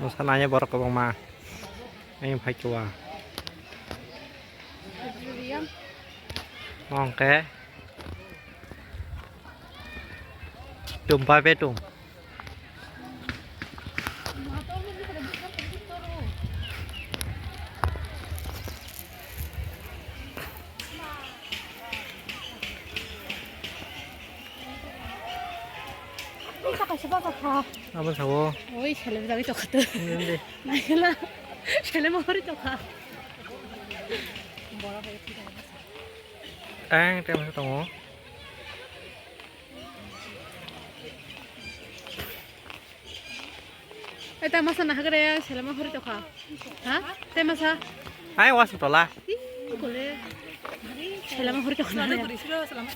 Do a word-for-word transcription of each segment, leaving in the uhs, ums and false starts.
Mosa nai borok kwbangma. Ayang phai khe wa. Mong khe. Tum pa pe tum. Abo sao. Oi, sele bwjagwi tokha to. Hindi. Naikhala. Sele mohori tokha. Tang, tang, tongo. Eta masa nahagre selama hori tokha. Ha? Te masa. Ai was tola. Ih, kole. Selama hori tokha.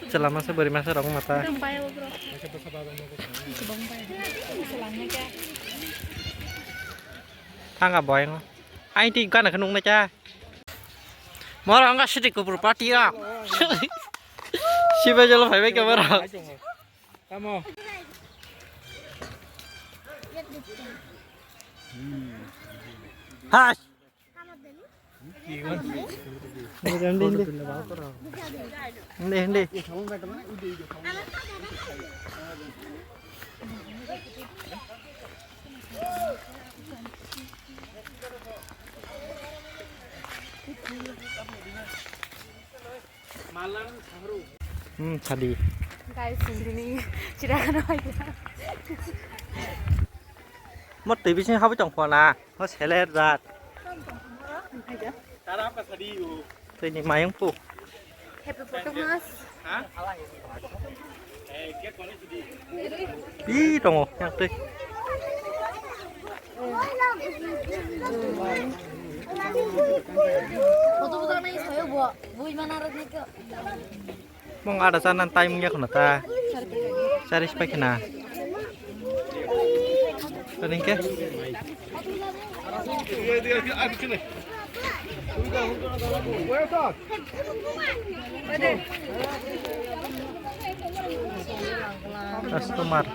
Selama sa bari masa rong mata. Tang pai bro. Thanga boy ngo. Ai ti gana khnung na cha. Mora anga sidi kubur party a. Sibai jalo phaibai ka mora. Tamo. Has. Hindi, hindi. Hmm, sadi. Guys, sini chirakhana bai. Mo twi bising habai tong phona. Mo seler jat. Twi ni mayung pu. Happy photo mas. Pi tongo, yang twi. Photo buka nai sayo bo, bui mana rat ni ko. Mong ada sana time ya kena ta. Sari sepai kena. Paling ke. Customer.